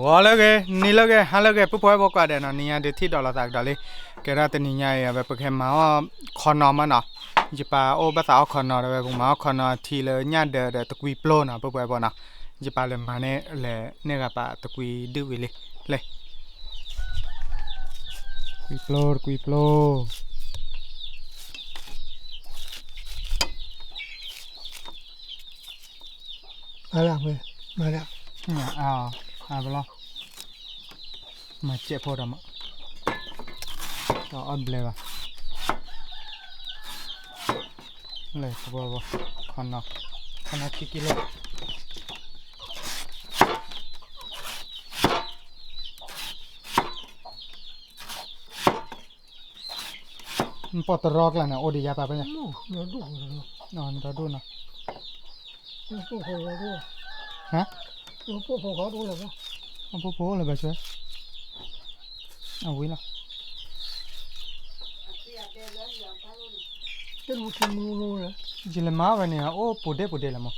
ဂီၤလၢအဂ့ၤ, နံၤလၢအဂ့ၤ, ဟါလၢအဂ့ၤ, ပုၢ်ဖိဝဲၢ်ဖိကိးဂၤဒဲးနီၤ, နံၤညါဒုးထံၣ်ဒီးလိာ်သးကဒီးလံ. ကဲဒၣ်တနံၤညါအံၤ အဝဲပကဟဲမၤအီၣ်ခီနီၤမးနီၤ, ယပၢ်အိၣ်ဘၣ်သးအီၣ်ခီနီၤဒီး ဝဲပကမၤအီၣ်ခီနီၤထံလၢညၣ်ဒၢးဒီးတကွံပျိနီၤ ပုၢ်ဖိဝဲၢ်ဖိနီၤ, ယပၢ်လဲၤမၤန့ၢ်လဲၤန့ၢ်ဂၤပာ်တကွံဒုၣ်ဝံၤလံ, လဲၤ တကွံပျိ တကွံပျိ အလၢဝဲ, မၤဒၣ်, အဘျီ, မၤစဲးဖိဒီးမး, ဒီးအီၣ်ဘျဲဘၣ်, လဲၤ ခီနီၤ, ခီနီၤခံကံလိ နပီၢ်တရီကျါန့ၣ် အိၣ်ဒံးယါပာ်ဖဲညါ, နဒီဒူၣ်နီၤ, ဟါ, အဖိဖိလၢဘၣ်ဆၢ, အဝံၤလီၤ, ယလဲၤမၤဝဲန့ၣ် အိၣ်ပူၤဒ့ပူၤဒ့လီၤမး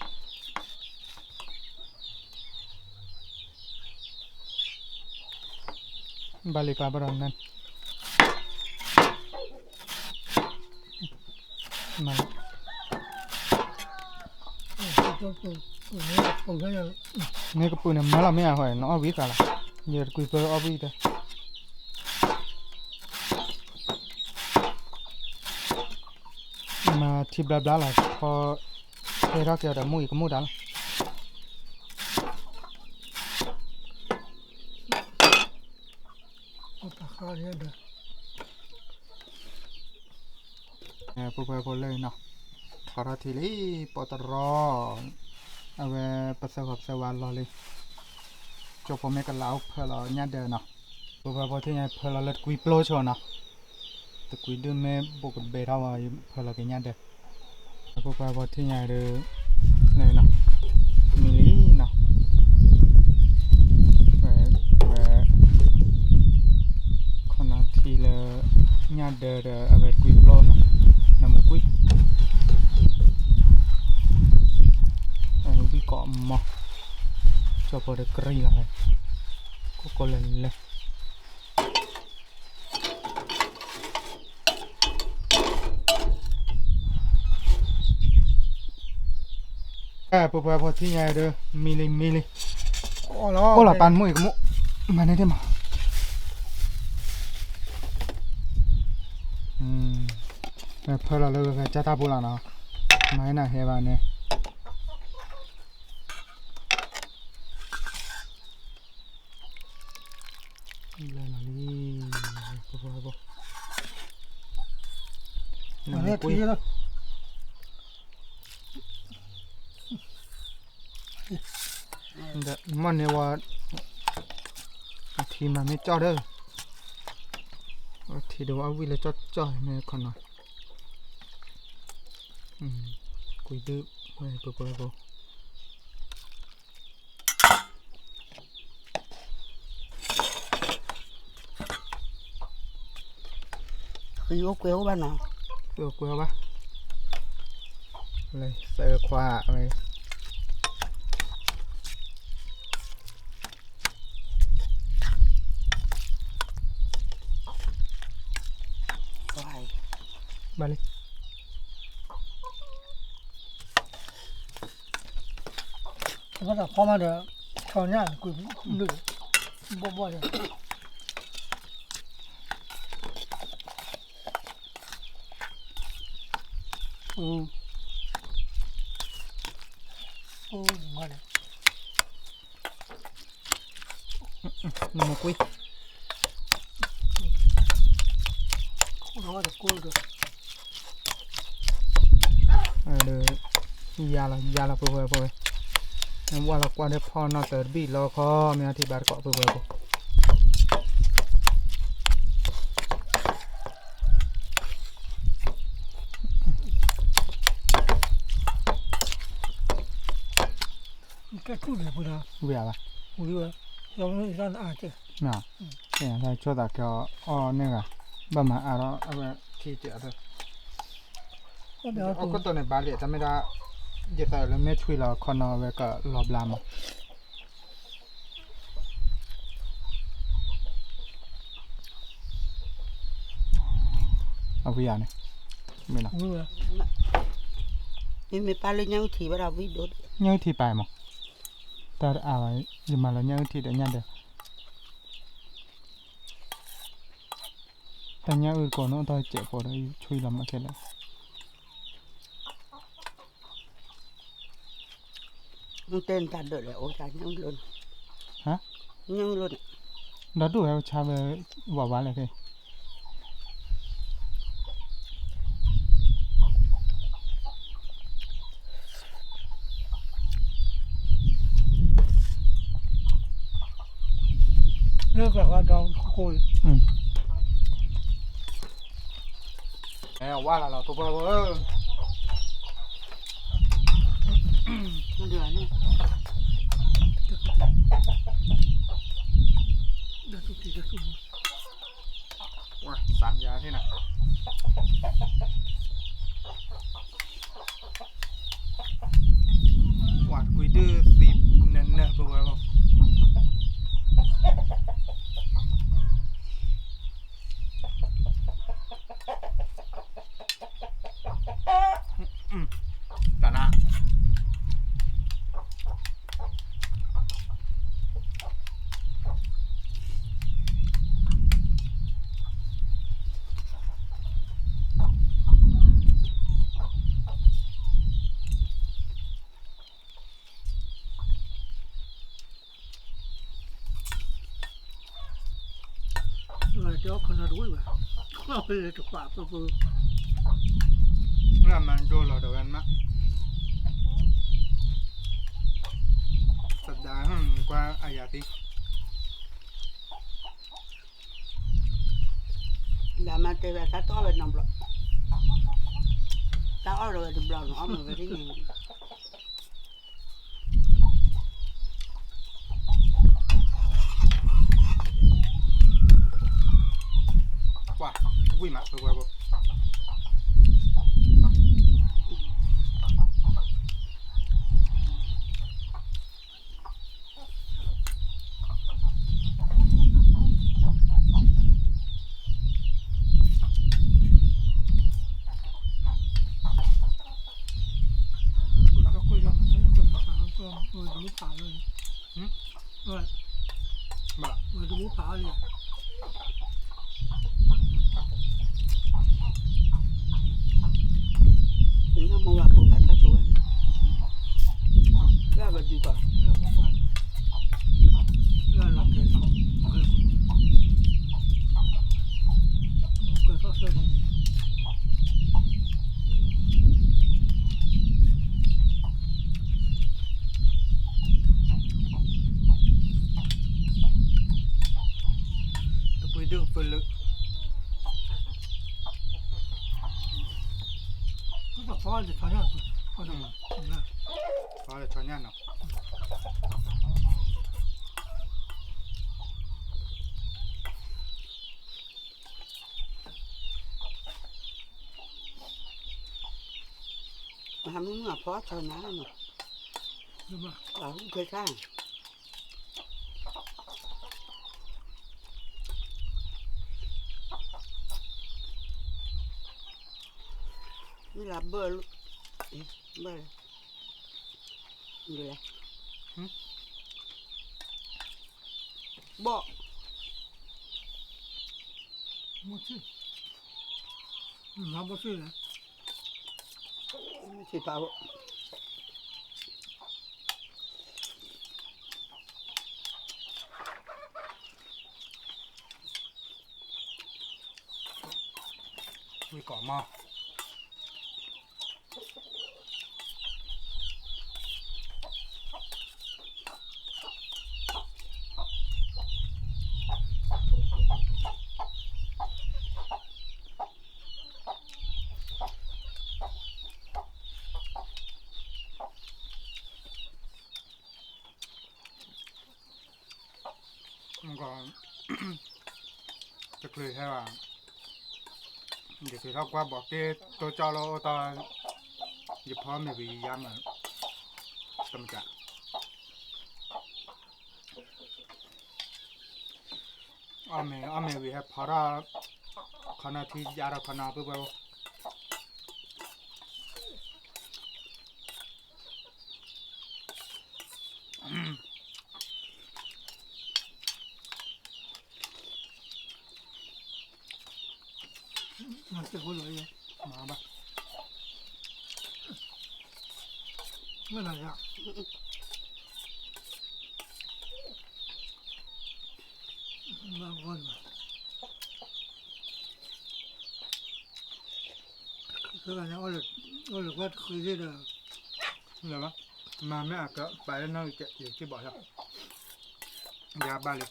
ဘၣ်လံပာ်ဘၣ်ဒီးန, မ့ၢ်ကပုာ်န့ၣ် မၤလီၤမ့ၢ်အဃိ နအီၣ်ဝံၤဃာ်လီၤ, ယတကွံပျိအီၣ်ဝံၤတၢ် မၤထံဘျါဘျါလီၤ, ဖဲထီၣ်က့ၤအီၤဒီးမူအံၤကမူတၢ်လီၤ. ပုၢ်ဖိဝဲၢ်ဖိလၢနီၤ, ထီထီၣ်ထံလံ, ပီၢ်တရီ, အဝဲပသၢဂီၤပသၢဝါလီၤလံ, ကၠိဖိမ့ၢ်ကလးအိၣ်ဖၢလီၤညၣ်ဒၢးနီၤ, ပုၢ်ဖိဝဲၢ်ဖိထံၣ်ညါဖၢလီၤလၢတကွံပျိဆိနီၤ, တကွံဒုၣ်မ့ၢ်ဘိးကဘဲထီၣ်ဝဲ ဖၢလီၤက့ၤညၣ်ဒၢး, ပုၢ်ဖိဝဲၢ်ဖိထံၣ်ညါဒုး, မံလံနီၤ, ဝဲ ဝဲ ခီနီၤထံလၢ ညၣ်ဒၢးဒီးအဝဲတကွံပျိနီၤ, နမူကွံ, ဝံၣ်ကိးမီၤ, ကၠိဖိဒီးကရံၣ်လီၤဝဲ, ကိးကိးလၢလၢ ပုၢ်ဖိဝဲၢ်ဖိထံၣ်ညါဒီး မံလံမံလံ, အိၣ်လီၤပၢ်မူအံၤကမူ, မၤန့ၢ်ဒ့ၣ်မး, ဖၢလီၤလၢကစၢ်တၢ်ပူၤလီၤနီၤ, မၤနၢ်ဟဲဘၣ်န့ၣ် လၢလီၤလံ, ပပှၤဘီ, နမ့ၢ်ကွံ, မ့ၢ်န့ၢ်ဝဲ, အထံမၤမ့ၢ်ကၠီၣ်ဒီး, အထံဒီးဝဲအဝံၣ်လၢကၠီၣ်ကၠီၣ်မ့ၢ်ခီနီၤ, ကွံဒုး, ပပှၤဘီ ဃံအိၣ်ကွဲအိၣ်ဘၣ်နီၤ, ဃံအိၣ်ကွဲအိၣ်ဘၣ်, လၢသၢခွါဝဲ, ဘၣ်လံ ဘၣ်တၢ်ဖီမးဒီး, ဆီညၣ်ကွံာ်, ဘီၣ်ဘီၣ်ဒီး, နမ့ၢ်ကွံ, ယၤလီၤ ယၤလီၤ ပှဲၤပှဲၤပှဲၤ, နဝၢ်လီၤကွၢ်ဒီးဖီနီၣ်တၢၤတဘ့ၣ်လီၤခီ, မ့ၢ်အထံၣ်ဘၣ်တကိးပှဲၤပှဲၤပှဲၤ ဝံၤဘၣ်, ဆိသးကဲအီၤအီၣ်န့ၢ်ဂၤ, ဘၣ်မၤအါထီၣ်အဝဲခံကဲးအီၤ, အီၣ်ခိၣ်တီန့ၣ်ဘၣ်လံ တၢ်မ့ၢ်ဒၣ်, ယသးလၢမ့ၢ်ဆွံလီၤခီနီၤ အဝဲကလီၤဘျါမး, အဝံယၤန့ၣ်, မ့ၢ်လီၤ, မ့မ့ၢ်ပၢ်လၢညၣ်အုၣ်ထံးဝဲဒၣ်ဝံဒိၣ်, ညၣ်အုၣ်ထံးပာ်မး, တၢ်တအါဘၣ်, ယမၤလီၤညၣ်အုၣ်ထံးဒီးညၣ်ဒၢး, တၢ်ညၣ်အုၣ်တကိးန့ၣ် အိၣ်တ့ၢ်စဲးဖိဒီး ယဆွံလီၤမးခဲလၢာ် နတဲနတၢ်ဒၢးလဲၣ် အိၣ်တၢ်ညၣ်လၢန့ၣ်, ဟါ, ညၣ်လၢန့ၣ်, ဒီးဒိၣ်ဝဲဆါဝဲ, ဝးဝးလဲၣ်ဖဲ, လၢကျါဃီဒီးခိၣ်ခိၣ်, အဲ ဝါလၢလီၤ ပပှၤပှၤဧၢ, ဒၢးထူၣ်ထံးဒၢးထူၣ်, ဝါ စၢ်ယၤထံၣ်နၤ, ဝါ ကွံဒုးသံနၢ်နၢ်ပဝဲလီၤ. တၢ်နါ တဲအီၣ်ခီနီတဝံၣ်ဘၣ်, အီၣ်ဖဲလဲၣ်တပာ်ပပှၤ, လၢမၤဒိလီၤဒီးဝဲမး, သဒါကွၢ်အယၤသံ, ဒ်မၤတဲဝဲတၢ်တအီၣ်ဝဲနီတဘျီ, တၢ်အီၣ်ဒီးဝဲတဘျီနီၤ အီၣ်မ့ၢ်ဝဲဒ်န့ၣ် ကွၢ်, ဝံၣ်မး ပှၤပှၤပှၤ, နမ့ၢ်ဝဲပူၤဘၣ်တၢ်ဆိဝဲန့ၣ်, လၢပဒုးဘၣ်, လၢလီၤကဲ, ကဲထီၣ်ဆၢန့ၣ်, တပှ့ၤဒုးပလၢ, ကဖီလၢဆီညၣ်, ဖီလၢဆီညၣ်နီၤ. မ့ၢ်မ့ၢ်အဖီဆီညၣ်နီၤ, အဟူထဲဆၣ်, မ့ၢ်လၢဘၢၣ်, ဘၢၣ်, ဘၣ်, မ့ၢ်ထံၣ်ပာ်, ဝံၣ်ကီးမး တချုးဟဲဘၣ်, ယက့ၤထီၣ်ကွၢ်ဘီးက့တိကၠီလၢအိၣ်တၢ်, ယဖီမ့ၢ်ဝံၤယယါမး, တမတၤ, အီၣ်မ့ၤအီၣ်မ့ၤဝံၤဟဲဖီထီၣ်, ခ ခီနီထံယါထီၣ်ခီနီပုၢ်ဝဲၢ်အိၣ် မၤဘၣ် မ့ၢ်နၤယၤ မၤဂီၢ်န့ၣ် ခဲကနံၣ် အိၣ်လၢကွၢ်တဃ့သ့ၣ်ဒီး လၢၤဘၣ် မၤမ့ၢ်အကပာ်လၢနီၢ်ဂံၢ်ကဲး ယက့ၢ်ဘၣ်လီၤ ယဘၣ်လံ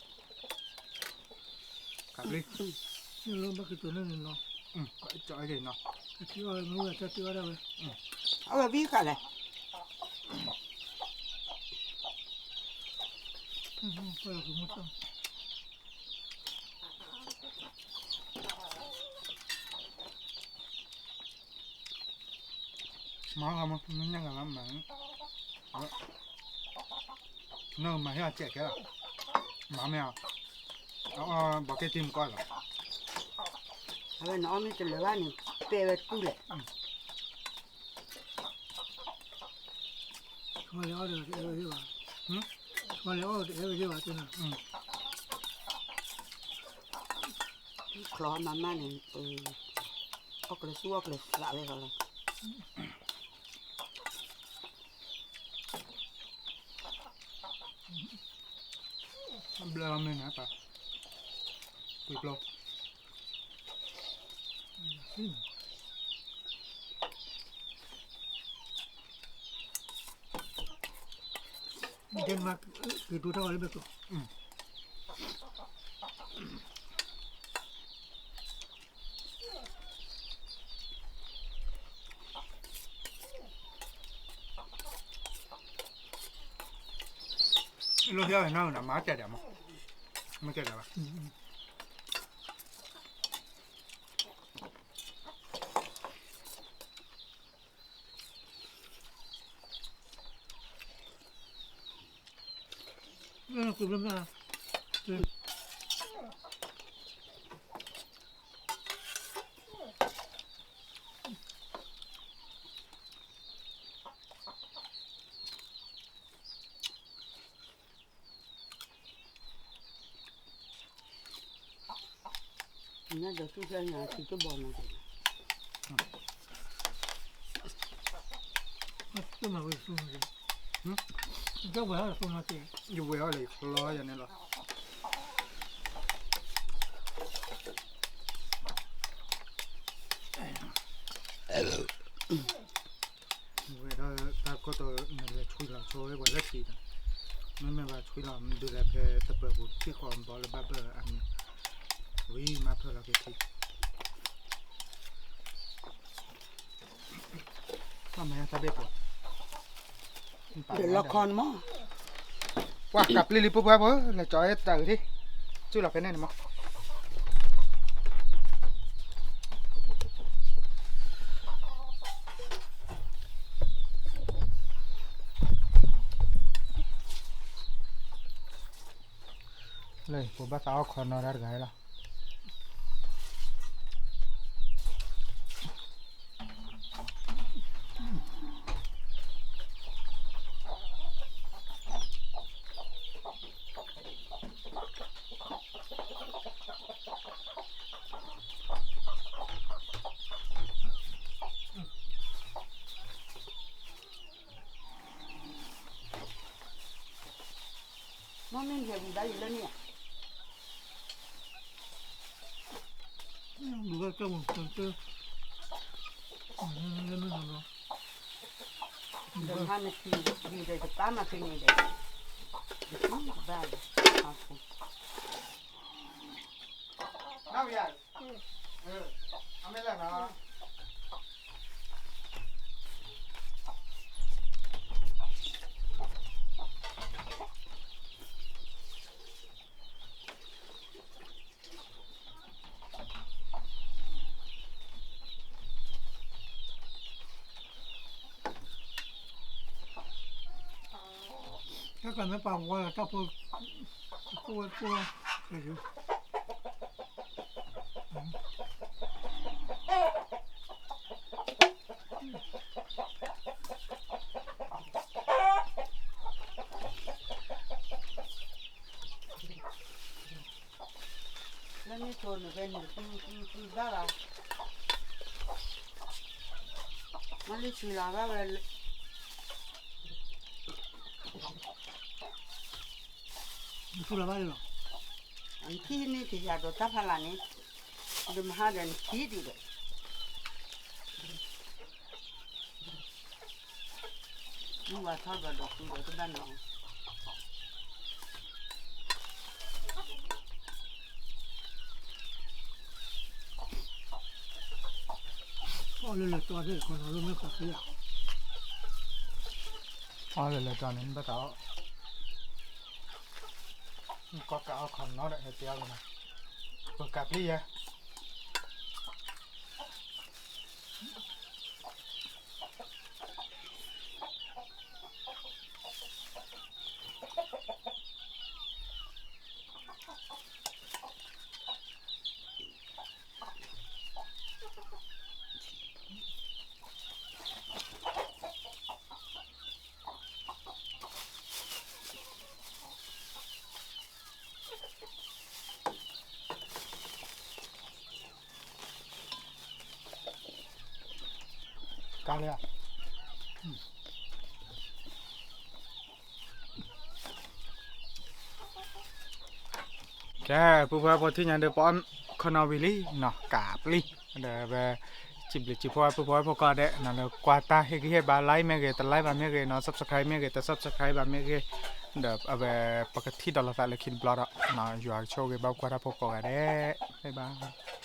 ခးပျံၤ လၢဘၣ်ကတိၤန့ၣ်နီၤ ကၠီက့ၤနီၤ ကထံအီၣ်မ့ၢ်ဝဲတၢ်တ့အီၣ်ဒၣ်ဝဲ အဝဲဘံဃာ်လဲၣ် မၤဟါမး မ့ၢ်ညါဂၤလၢမၤ နမၤဟ့ၣ်အစဲးကဲလီၤ မၤမ့ၢ်အီၤ အအီဘီက့တံမကီၢ်လီၤ အဝဲနအီၣ်မ့ၢ်တလၢာ်ဘၣ်န့ၣ် ပဲဝဲတကူၣ်လဲၣ် ဆီလဲၤအီၣ်ဒီးတအဲၣ်ဝဲသ့ၣ်ဘၣ် ဆီလဲၤအီၣ်ဒီးတအဲၣ်ဝဲသ့ၣ်ဘၣ် တဲနၤ ချီမၤမၢ်န့ၣ် အီၣ်ကျဲၤဆူအီၣ်ကျဲၤသးဝဲဃီလီၤ ဘျၢမ့ၢ်နၤပၢ် ကွံာ်ကျိ ဒဲမၤက့ၤဒိတၢ်ဝဲလၢဘဲကျိ လီၤဖျါဝဲနီၢ်ဂၤ မၤစဲးဒၣ်မး မၤစဲးဒၣ်ဘၣ် လၢနကူဘျီမး ညါဒီးသူၣ်ဖျဲညါထံတဘီနီၤ တမၤဝဲသူၣ်နီၤ တဝဲၤအီၣ်လၢသူၣ်နီၤ ယဝဲၤအီၣ်လၢယချီယၤန့ၣ်လီၤ ဝဲဒၣ်တၢ်ကီၢ်တီၤနလဲၤဆွံလီၤဆိဝဲပှၤလၢထံးဒီး မ့မ့ၢ်ဘၣ်ဆွံလီၤ မဒုးလဲၤဖဲတပၢၤပူၤ ထံၣ်ဃီဘီလၢဘၣ်ဘၢၣ်အမံၤ ဝံၤမၤဖၢလီၤက့ၤထံး တၢ်မၤညါတၢ်ဘ့ၣ်ပှၤ လၢခီနမး ပှၤကးပျံၤလံ ပှၤပှၤဖိ လဲၤကၠီၤတၢ်အုးထံး စုလီၤဖဲန့ၣ်န့ၣ်မး လၢပဘၣ်သးအီၣ်ခီနီတၢ်တဂၤလီၤ မ့ၢ်မ့ၢ်ဟဲဝံၤဘၣ်ယလၢန့ၣ်ဧါ ဘူးကတၢၢ်မတၢၢ် ဒီးဟါနထံဒီးတပၢ်မၤဖဲန့ၣ်ဒီး တပၢ်လီၤ အဃိ တၢ်ကမ့ၢ်ပာ်ဝဲလီၤ တၢ်ဖိ ကိၣ်ဝဲကိၣ်ဝဲ ကဲယု အ မ့ၢ်ဆိန့ၣ်ဖဲန့ၣ် သူသူသူဘၣ်ဘၣ်, မ့ၢ်လၢဆံလၤဘၣ်ဝဲ, နသူလၤဘၣ်လီၤ, နခံန့ၣ်ကယၤဒီးတၢ်ဖးလၢ်န့ၣ်, ဒီးမဟါဒီးနခံဒံးဒီး မ့ၢ်ဝဲထီၣ်ဘျီဒီးသူဒီးတဘၣ်နီၤ, အီၣ်လၢလၢတီၤသ့ၣ်ခီနီၤလၢမ့ၢ်ဃီသ့ဧါ, အီၣ်လၢလၢတီၤန့ၣ်ဘၣ်တၢ်အီၣ်, ကီၢ်ကးအီၣ်ခီနီၤဒီးဟဲတဲအီၣ်လၢနီၤ, ပကးပျံၤယဲ ကါလၢ ကဲ ပုၢ်ဖိဝဲၢ်ဖိထံၣ်ညါဒီး ပအီၣ်ခီနီၤဝံၤလံနီၤ ကးပျံၤ, ဒီးဝဲ စံးဘျုးစံးဖှိၣ်ဝဲပုၢ်ဖိဝဲၢ်ဖိကိးဂၤဒဲးနီၤ လၢကွၢ်တၢ်ဟ့ၣ်ဂံၢ်ဟ့ၣ်ဘါ like မ့ၢ်ဂ့ၤ တ like ဘၣ်မ့ၢ်ဂ့ၤနီၤ subscribe မ့ၢ်ဂ့ၤ တ subscribe ဘၣ်မ့ၢ်ဂ့ၤ, ဒီးအဝဲ ပကထံၣ်ဒီးလိာ်သးလၢခံတဘျီဒီး ယွၤကဆိၣ်ဂ့ၤဘၣ်ပှၤကွၢ်တၢ်ဖိကိးဂၤဒဲး bye bye.